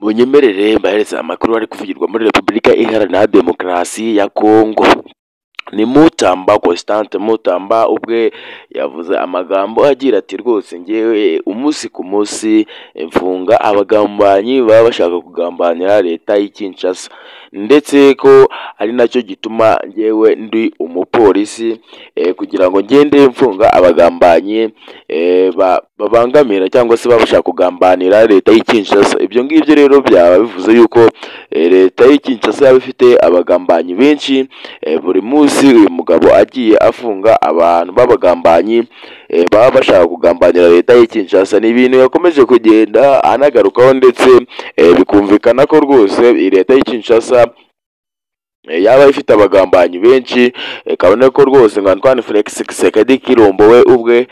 Munyemerere mbahereze amakuru ari kuvugirwa muri Repubulika Iharanira Demokarasi ya Kongo. Ni Mutamba Constante Mutamba ubwe yavuze amagambo agira ati: "Rwose ngewe umunsi ku munsi mfunga abagambanyi baba bashaka kugambanira leta y'i Kinshasa, ndetse ko ari nacyo gituma ngewe ndi umupolisi kugira ngo ngende mfunga abagambanyi babangamira cyangwa se baba bashaka kugambanira leta y'i Kinshasa." Ibyo ngibyo rero byaba bivuze yuko leta y'i Kinshasa yaba ifite abagambanyi benshi. Buri munsi uyu mugabo agiye afunga abantu b'abagambanyi baba bashaka kugambanira leta y'i Kinshasa. Ni ibintu yakomeje kugenda anagarukaho, ndetse bikumvikana ko rwose iyi leta y'i Kinshasa yaba ifite abagambanyi benshi, kabone ko rwose ngo Antoine Felix Tshisekedi Tshilombo we ubwe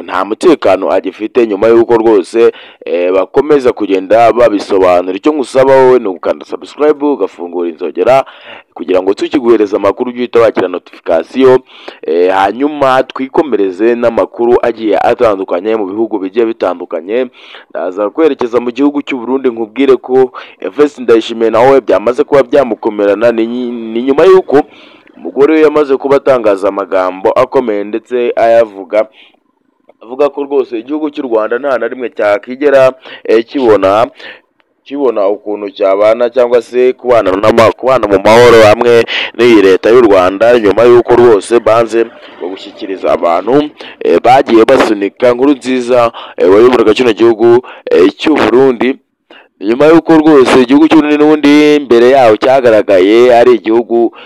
nta mutekano agifite, nyuma y'uko rwose bakomeza kugenda babisobanura. Icyo ngusaba wowe ni ugukanda subscribe, ugafungura inzogera kugira ngo tukiguhereza amakuru ujye uhita wakira notification, hanyuma twikomereze n'amakuru agiye atandukanye mu bihugu bigiye bitandukanye. Ndaza kwerekeza mu gihugu cy'u Burundi, nkubwire ko Evariste Ndayishimiye nawe byamaze kuba byamukomerana. Ni nyuma y'uko umugore we yamaze kuba atangaza amagambo akomeye, ndetse ayavuga avuga ko rwose igihugu cy'u Rwanda nta na rimwe cyakigera kibona ukuntu cyabana cyangwa se kubana mu mahoro hamwe n'iyi leta y'u Rwanda, nyuma y'uko rwose banze gushyikiriza abantu bagiye basunika Nkurunziza wayoboraga kino gihugu cy'u Burundi, nyuma y'uko rwose igihugu cy'u Burundi n'ubundi mbere yaho cyagaragaye ari igihugu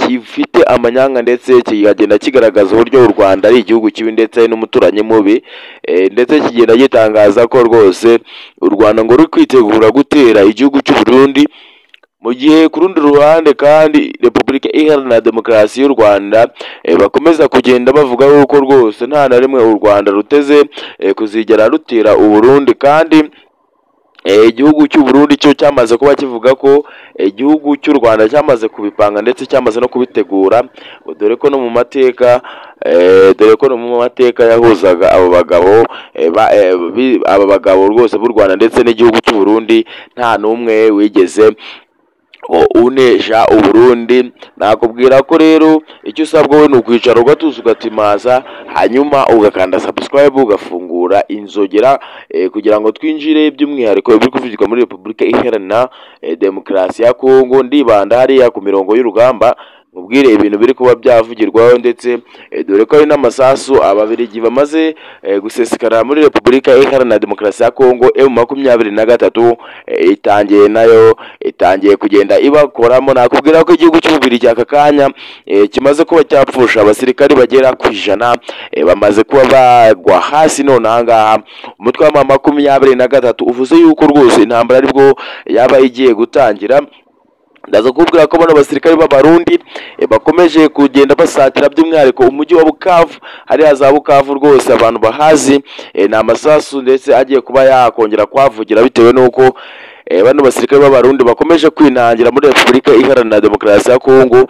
gifite amanyanga, ndetse kikagenda kigaragaza uburyo u Rwanda ari igihugu kibi ndetse n'umuturanyi mubi, ndetse kigenda gitangaza ko rwose u Rwanda ngo ruri kwitegura gutera igihugu cy'u Burundi, mu gihe ku rundi ruhande kandi Repubulika Iharanira Demokarasi y'u Rwanda bakomeza kugenda bavuga yuko rwose nta na rimwe u Rwanda ruteze kuzigera rutera u Burundi. Kandi igihugu cy'u Burundi cyo cyamaze kuba kivuga ko igihugu cy'u Rwanda cyamaze kubipanga ndetse cyamaze no kubitegura, dore ko no mu mateka yahuzaga abo bagabo, aba bagabo rwose b'u Rwanda ndetse n'igihugu cy'u Burundi, nta n'umwe wigeze unesha u Burundi. Nakubwira ko rero icyo usabwa we ni ukwicara ugatuza, ugatimaza, hanyuma ugakanda subscribe, ugafungura inzogera kugira ngo twinjire by'umwihariko ibiri kuvugirwa muri Repubulika Iharanira Demokarasi ya Kongo. Ndibanda hariya ku mirongo y'urugamba, mubwire ibintu biri kuba byavugirwaho, ndetse dore ko hari n'amasasu Ababirigi bamaze gusesekara muri Repubulika Iharanira Demokarasi ya Kongo. M23 itangiye nayo itangiye kugenda ibakoramo. Nakubwira ko igihugu cy'Ububirigi aka kanya kimaze kuba cyapfusha abasirikari bagera ku 100, bamaze kuba bagwa hasi. None aha ngaha umutwe wa 23 uvuze yuko rwose intambara aribwo yaba igiye gutangira. Ndaza kukubwira ko bano basirikare b'Abarundi bakomeje kugenda basatira by'umwihariko umujyi wa Bukavu. Hariya za Bukavu rwose abantu bahazi, ni amasasu ndetse agiye kuba yakongera kuhavugira, bitewe n'uko bano basirikare b'Abarundi bakomeje kwinangira muri Repubulika Iharanira Demokarasi ya Kongo,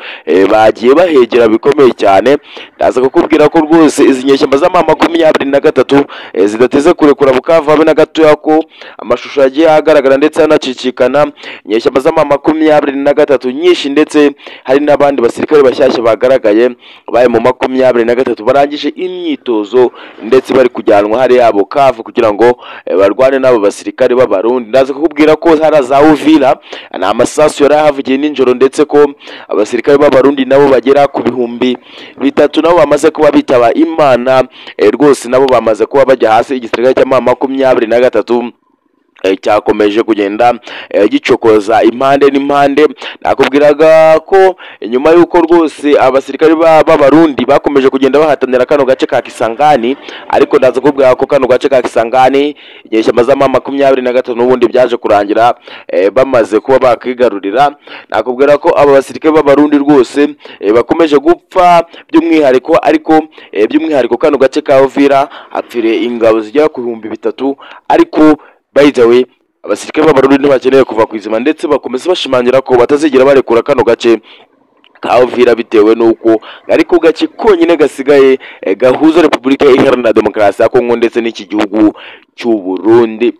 bagiye bahegera bikomeye cyane. Ndaza kukubwira ko rwose izi nyeshyamba z'ama 23 zidateze kurekura Bukavu habe na gatoya, ko amashusho yagiye agaragara ndetse anacicikana inyeshyamba z'ama 23 nyinshi, ndetse hari n'abandi basirikare bashyashya bagaragaye baye mu 23 barangije imyitozo, ndetse bari kujyanwa hariya Bukavu kugira ngo barwane n'abo basirikare b'Abarundi. Ndaza kukubwira ko hari za Uvira ni amasasu yari ahavugiye nijoro, ndetse ko abasirikare b'Abarundi nabo bagera ku 3000 nabo bamaze kuba bitaba Imana, rwose nabo bamaze kuba bajya hasi. Igisirikare cya 23 cyakomeje kugenda gicokoza impande n'impande. Nakubwiraga ko nyuma y'uko rwose abasirikare b'Abarundi bakomeje kugenda bahatanira kano gace ka Kisangani, ariko ndaza kubwira ko kano gace ka Kisangani inyeshyamba z'ama 23 n'ubundi byaje kurangira bamaze kuba bakigarurira. Nakubwira ko aba basirikare b'Abarundi rwose bakomeje gupfa by'umwihariko, ariko by'umwihariko kano gace ka Uvira hapfiriye ingabo zigera ku 3000. Ariko by the way, abasirikare b'Abarundi ntibakeneye kuva ku izima, ndetse bakomeza bashimangira ko batazigera barekura kano gace ka Uvira, bitewe n'uko ariko gace konyine gasigaye gahuza Repubulika Iharanira Demokarasi ya Kongo ndetse n'iki gihugu cy'u Burundi.